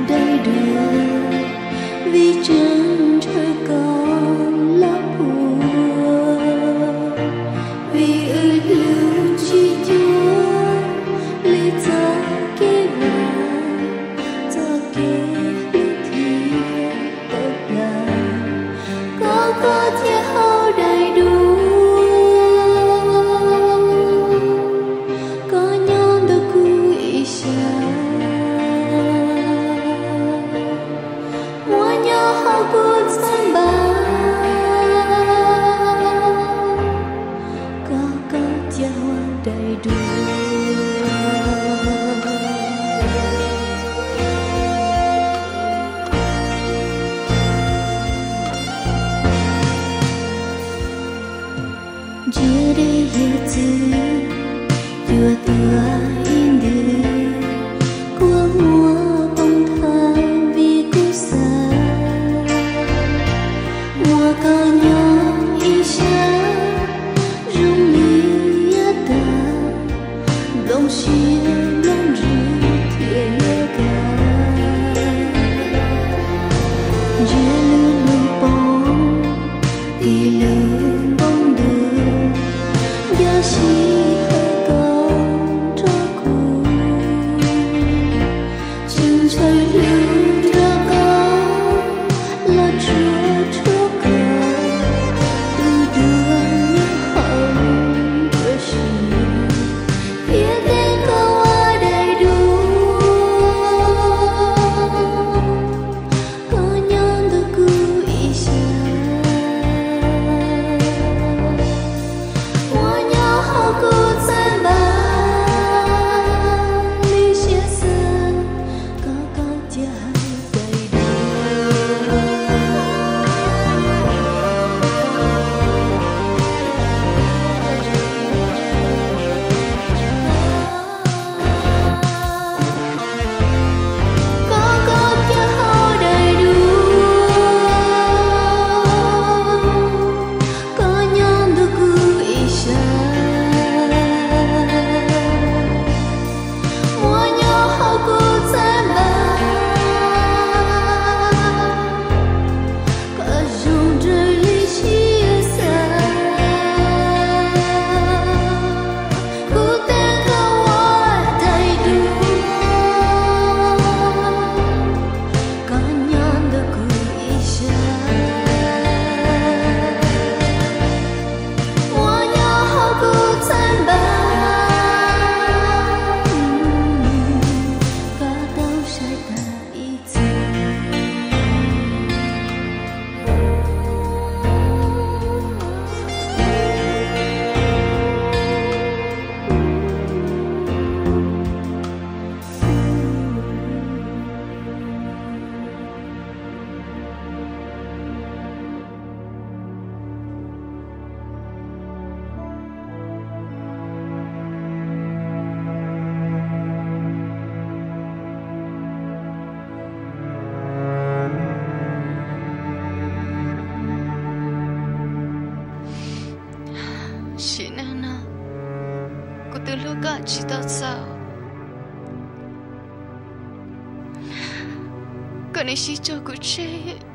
Daim duab vim tseem ntshaw koj los puag, vim wb hlub tsis cuag li txoj kev vaj, txoj kev hlub thiaj tau plam. Koj, koj thiaj haus daim duab, koj nyob ntawm kuv ib sab, muaj nyob hauv kuv txhais npab, koj, koj thiaj haus daim duab. Ntsia dej yawg txwv cuag tuag ib ntws, kua muag poob thawj vim kuv xav, muaj koj nyob ib sab zoo li yav tag, nplooj siab nplooj ntsws thiaj yuav kag. Ntsia lub lub poob tim lub npoo ntuj, nco sij hawm koj nrog kuv, tseem ntshaw hlub nrog koj los tsuag tsuag koj, wb dua nyob hauv nruab siab, thiab teev koj ua daim duab, koj nyob ntawm kuv ib sab, muaj nyob hauv kuv txhais npab, li siab xav koj, koj thiaj haus daim duab. Koj, koj thiaj haus daim duab, koj nyob ntawm kuv ib sab, muaj nyob hauv kuv txhais npab, koj zoo raws li siab xav, kuv teev koj ua daim duab, koj nyob ntawm kuv ib sab, muaj nyob hauv kuv txhais npab, koj tau saib tag ib txhis. Sim neej no kuv twb hlub koj tsis tau txaus, koj nim sib tso kuv tseg.